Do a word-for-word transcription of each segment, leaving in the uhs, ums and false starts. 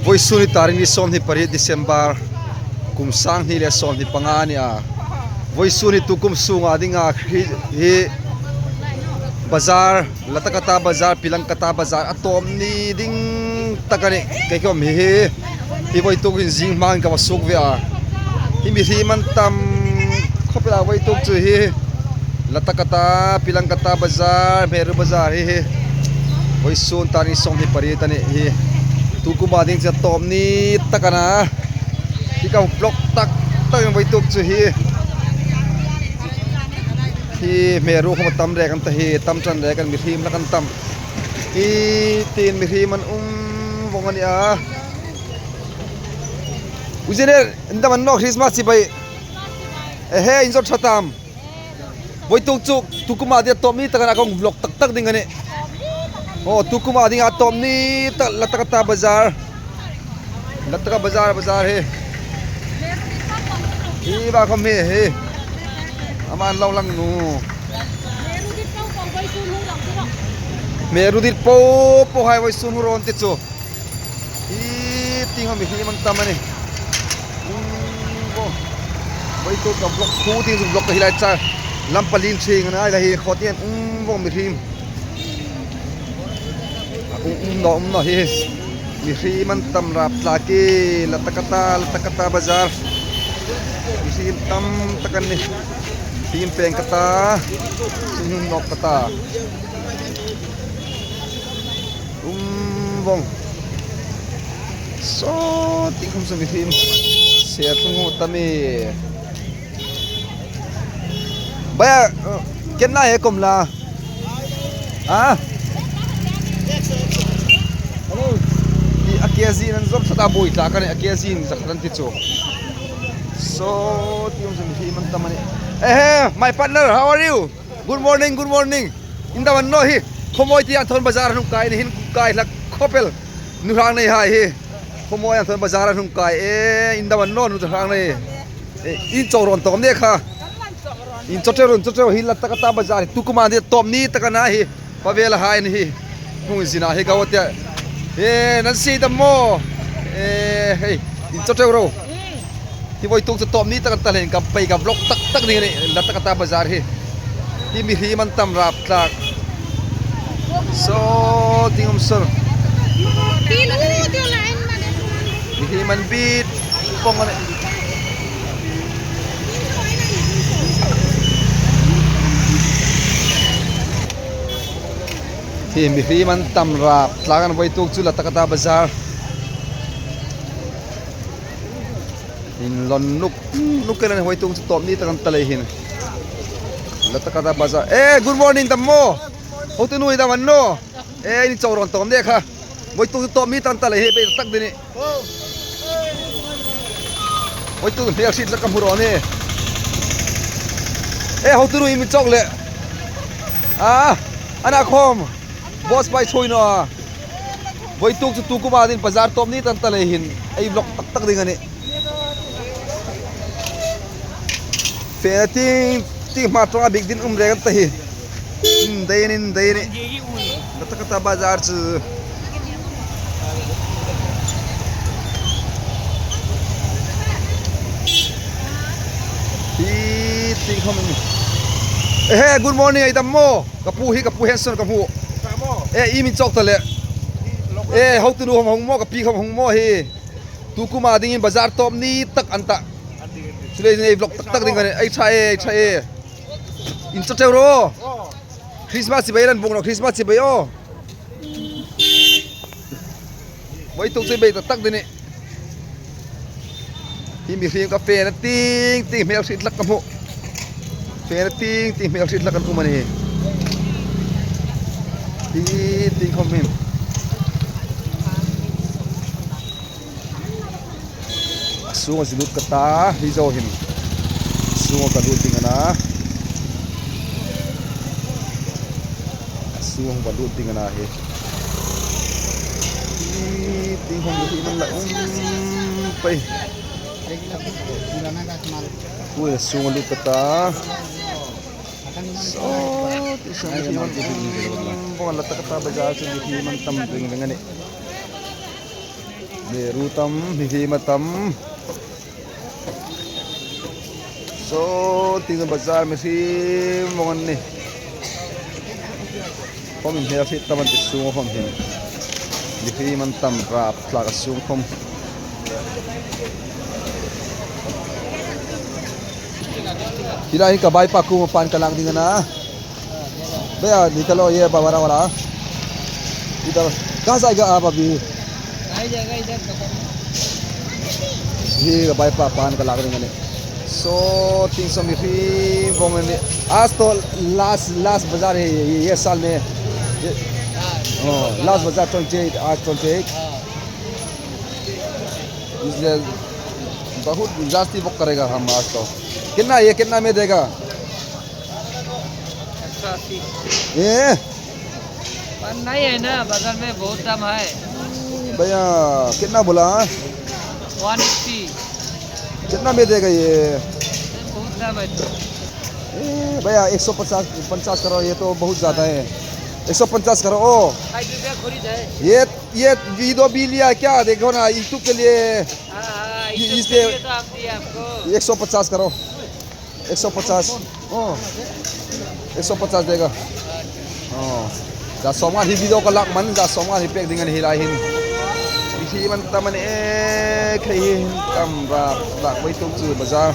Vawisun hi tarik ni sawmhni pariet December, kum sanghni le sawmhni panga a ni a. Vawisun hi tukum sunga dinga hi, hi bazar, Latakata bazar, Pilangkata bazar a tawp ni ding tak a nih. Kei khom hi hi, hi vawituk hin zing hmangin ka va suk ve a. Hi mihriem an tam khawp el a vawituk chu hi. Latakata, Pilangkata bazar, Meru bazar hi hi. Vawisun tarik ni sawmhni pariet a nih hi. Tukuma ding chu a tawp ni tak a na. Hi ka vlog tak tak in vawituk chu hi. Hi Meru khom tam rek an ta hi, tam ṭan rek an, mihriem hlak an tam. Hi tin mihriem an um vong a ni a. U Jener, in dam an naw, Christmas chibai. Ehe, in zawt ṭha tam. Vawituk chu, tukuma ding a tawp ni tak a na, ka vlog tak tak ding a nih. Aw, tukuma ding a tawp ni tak, Latakata bazar. Latakata bazar, bazar hi. Hi va khom hi, hi. Ama an lo lang nu. Meru dit po po hai vawisun hung rawn ti chu. Hi tieng khom hi man tam a nih. Um, vong. Vawituk ka vlog thu tieng chu vlog ka hi lai cha. Lam palin thing a na, lai hi khawtieng, um, vong mihriem. A um, um naw, um naw hi. Mihriem an tam rap tlak hi, Latakata, Latakata bazar. Mihriem tam tak an nih. Mihriem peng ka ta. Sinhun nawk ka ta. Um vong. Saw tieng khom saw mihriem. Serthlung ho tam e. Baya, uh, ken la he kom la. Ha? Hello. Hi a KG nan zop sata boi ta ka ni, a KG in zak tan ti chu. Saw tieng khom saw mihriem an tam a nih. Ehe, my partner, how are you? Good morning, good morning. In dam an naw hi. Khawmawi ti an thawn bazar an hung kai ni hin kai hlak khawp el. Nu hrang nei hai hi. Khawmawi an thawn bazar an hung kai e, in dam an naw nu hrang nei. E, in chawk rawn tawm de kha. In chawk ṭeu rawn, chawk ṭeu hi Latakata bazar hi. Tukuma ding a tawp ni tak a na hi. Pavela hai ni hi. Hung zin a hi ka va tia. E, nan si dam maw? E, hei. In chawk ṭeu ro. Hi vawituk chu tawp ni tak an ta leiin ka pei ka vlog tak tak ding a nih, Latakata bazar hi. Hi mihriem an tam rap tlak. Saw tieng khom saw. Mihriem an bit pong a nih. Hi mihriem an tam rap tlak an vawituk chu Latakata bazar. In lon nuk, nuk ke lan vawituk chu tawp ni tak an ta lei hin. Latakata bazar. Eh, good morning, dam maw. Hotu nu, in dam an naw. Eh, in chawk rawn tawm de kha. Vawituk chu tawp ni tak an ta lei hi, bei tak ding a nih. Vawituk hmel hriet hlak ka hmu ro ni. Eh, hotu nu, in mi chawk le. Ah, a na khom. Boss pai choi naw a. Vawituk chu tukuma ding bazar tawp ni tak an ta lei hin. Ei vlog tak tak ding a nih. Fena tieng, tieng hma ṭawnga bik ding um reng an ta hi. In dei ni, in dei ni. Latakata bazar chu. Hi tieng khom. Eh, good morning, ei dam maw. Ka pu hi, ka pu Henson ka hmu. Eh, in mi chawk ta le. Eh, hotu nu hung maw, ka pi khom hung maw hi. Tukuma dingin bazar tawp ni tak an ta. Chuleiin ei vlog tak tak ding a nih. Ei ṭha e, ei ṭha e. In chawk ṭeu ro. Christmas chibai lan buk naw, Christmas chibai aw. Vawituk chu bei tak tak ding a nih. Hi mihriem kha fena tieng tieng hmel hriet hlak ka hmu. Fena tieng tieng hmel hriet hlak an um a nih. Hi tieng khom hin. A sunga zin lut ka ta, hi zo hin. A sunga ka lut ding a na. A sunga ka lut ding a na hi. Hi tieng khom hi man la um pei. Ui, a sunga lut ka ta. Saw, ti sang hi man um. Bawng Latakata bazar chu hi man tam ring ring a nih. Hmeru tam, mihriem a tam. Saw tieng bazar mihriem vawng an nih. Khawm inhmel hriet tam an ti sung khawm hin. Mihriem an tam rap tlak a sung khawm. Hi lai hi ka bai pa kuoma pan ka lak ding a na. भैया, निकलो, ये बड़ा वाला। इधर, कहाँ से आएगा आप अभी? आ जाएगा इधर, पकड़। Hi ka bai pa pan ka lak ding a nih. Saw tieng saw mihriem vawng an nih. आज तो लास्ट, लास्ट बाजार है ये, ये, ये साल में। ये, हाँ, ओ, लास्ट बाजार ट्वेंटी एट, आज ट्वेंटी एट। हाँ। इसलिए बहुत जास्ती बुक करेगा हम आज तो। कितना ये, कितना में देगा? एक सौ अस्सी। ये? पर नहीं है ना, बाजार में बहुत दाम है। भैया, कितना बोला? One eighty. कितना में देगा ये? ये बहुत दाम है तो। ए, भैया, एक सौ पचास, पचास करो, ये तो बहुत ज़्यादा है। एक सौ पचास करो, ओ। ढाई रुपया खरीद है। ये, ये वीडियो भी लिया क्या? देखो ना, YouTube के लिए। हाँ, हाँ, ये, YouTube इसलिए के लिए तो आप दिए आपको। एक सौ पचास करो। एक सौ पचास। ओ। एक सौ पचास देगा। ओ। Za sawmnga hi video ka lak man, za sawmnga hi pek ding a ni hi lai hin. Hi man tam a ni e, khai hi tam ra, ra wei tum chu bazar.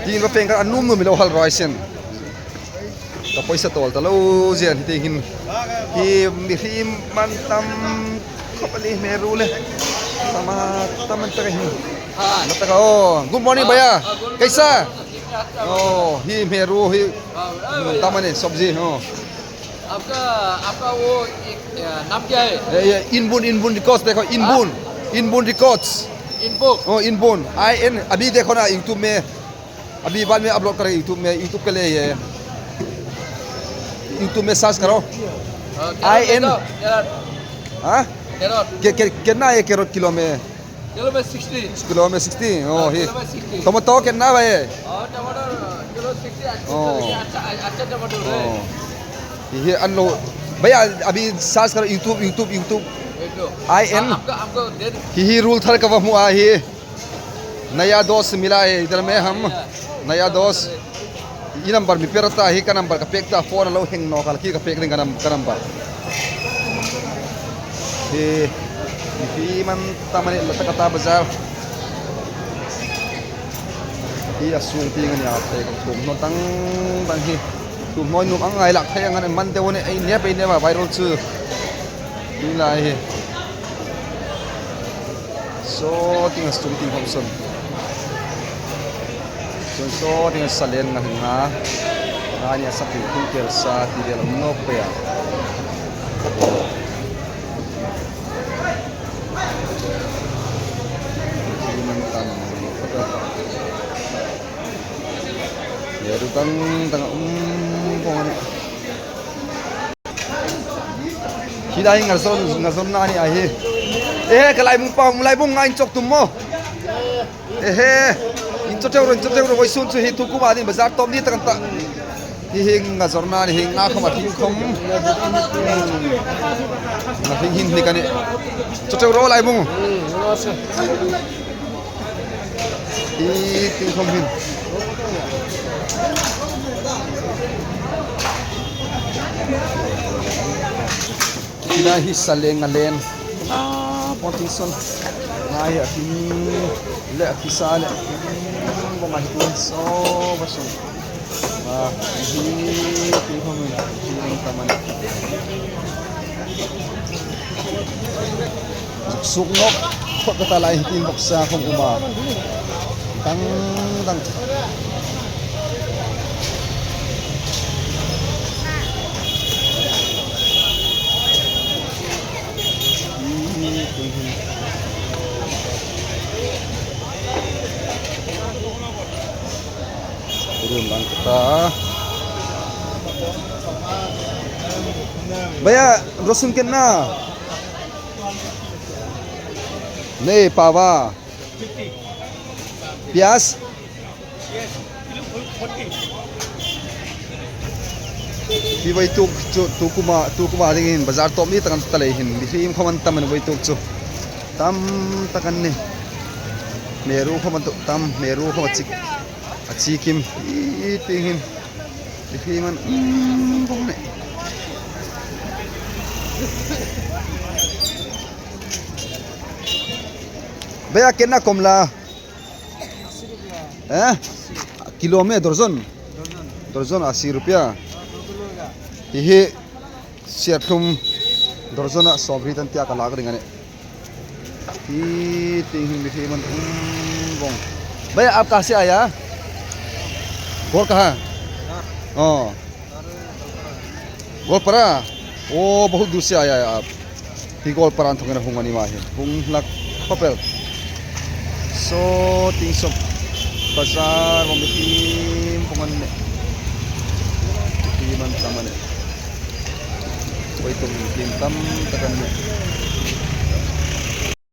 Tin va peng ka anum nu mi lo hal roi sen. Ka poisa tawl ta lo zian hi te hin. Hi mihriem man tam khawp a ni, hmeru le. Tam a, tam an taka hin. Na taka, oh, good morning, भैया। कैसा? Oh, hi hmeru hi. Tam a ni, sabji, oh. आपका, आपका वो एक, अ, नाम क्या है? ये, ये इनबुन, इनबुन रिकॉर्ड्स देखो, इनबुन। हाँ? इनबुन रिकॉर्ड्स। इनबुन? Oh, इनबुन। I N, अभी देखो ना YouTube में। अभी बाद में अपलोड करेंगे YouTube में, YouTube के लिए ये। YouTube में सर्च करो। हाँ, कैरेट I N। ले लो, कैरेट। हाँ? कैरेट। के, के, कितना है कैरेट किलो में? किलो में सिक्सटी। किलो में सिक्सटी, ओ, हाँ, ही। किलो में सिक्सटी। टमाटो कितना है? और टमाटर किलो सिक्सटी, अच्छा, ओ। अच्छा, अच्छा टमाटर है। ओ। ये अन लो। भैया, अभी सर्च करो YouTube, YouTube, YouTube। एक दो। I N। हाँ, आपका, आपका दे दो। ही, ही रूल थर का वह मुआ ही। नया दोस्त मिला है इधर में हम, नया दोस्त। I number mi pe ra ta hi, ka number ka pek ta, phone a lo hang nawk a, khi ka pek ding ka num-, ka number. Hi, hi man tam a ni, Latakata Bazar. Hi a sung tieng a ni a, thei ka thum hnaw dang dang hi. Thum hnaw nuom ang ngai lak thei ang a ni, man deu a ni, ei nep, ei nep a, viral chu. Hi lai hi. Saw tieng a sung tieng khawm sawn. Sawn saw tieng a salen nga nga. Nga ni a sak tieng khum kel sa ti vel a um nawk pei a. Hi man tam. Hmeru dang dang a um bawk a nih. Hi lai ngazawn, ngazawnna a ni a hi. Ehe, ka Laibung pa, Laibung nga in chawk tum maw. Ehe, in chawk teu ro, in chawk teu ro, vawisun chu hi thu kum a ding bazar tawp ni tak an ta. Hi hi ngazawnna a ni hi, nga khawm a thing khawm. Nga thing hin ni ka ni. Chawk teu ro Laibung. Hi, ti khawm hin. Hi lai hi saleng a len. A, pawng ting sawn. Ngai a kim le a kisa le a kim. Bawng a hi tuan saw va sawn. A, hi, ti khawm hin, ti khawm tam a ni. Suk nawk phawt ka ta lai hi tin bawksa khawm um a. Dang dang. Hi, hi, hi. Run lang ka ta. भैया, लहसुन कितना? नहीं, पावा। प्याज? Hi voi tuk chu tu kuma, tu kuma dingin bazar tawp ni tak an ta lei hin, mihriem khawm an tam a ni voi tuk chu. Tam tak an nih. Hmeruo khawm an tam, hmeruo khawm a chik, a chikim. Hi tieng hin mihriem an um bawk a nih. Bhaiya, kitna komla? Eh? Kilo mein, dorjon? Dorjon अस्सी रुपया. Hi hi, serthlum dorjon-a sawmriet an tia ka lak ring a nih. Hi tieng hin mihriem an um bawk. भैया, आप कहाँ से आया? गोलपारा? हाँ। ओ। गोलपारा? ओ, बहुत दूर से आया है आप। Hi Goalpara inthawkin a hung a ni ma hi. Hung hlak khawp el. Saw tieng saw bazar-a mihriem hung an nih. Mihriem an tam a nih. Voi tuk mihriem tam tak an nih.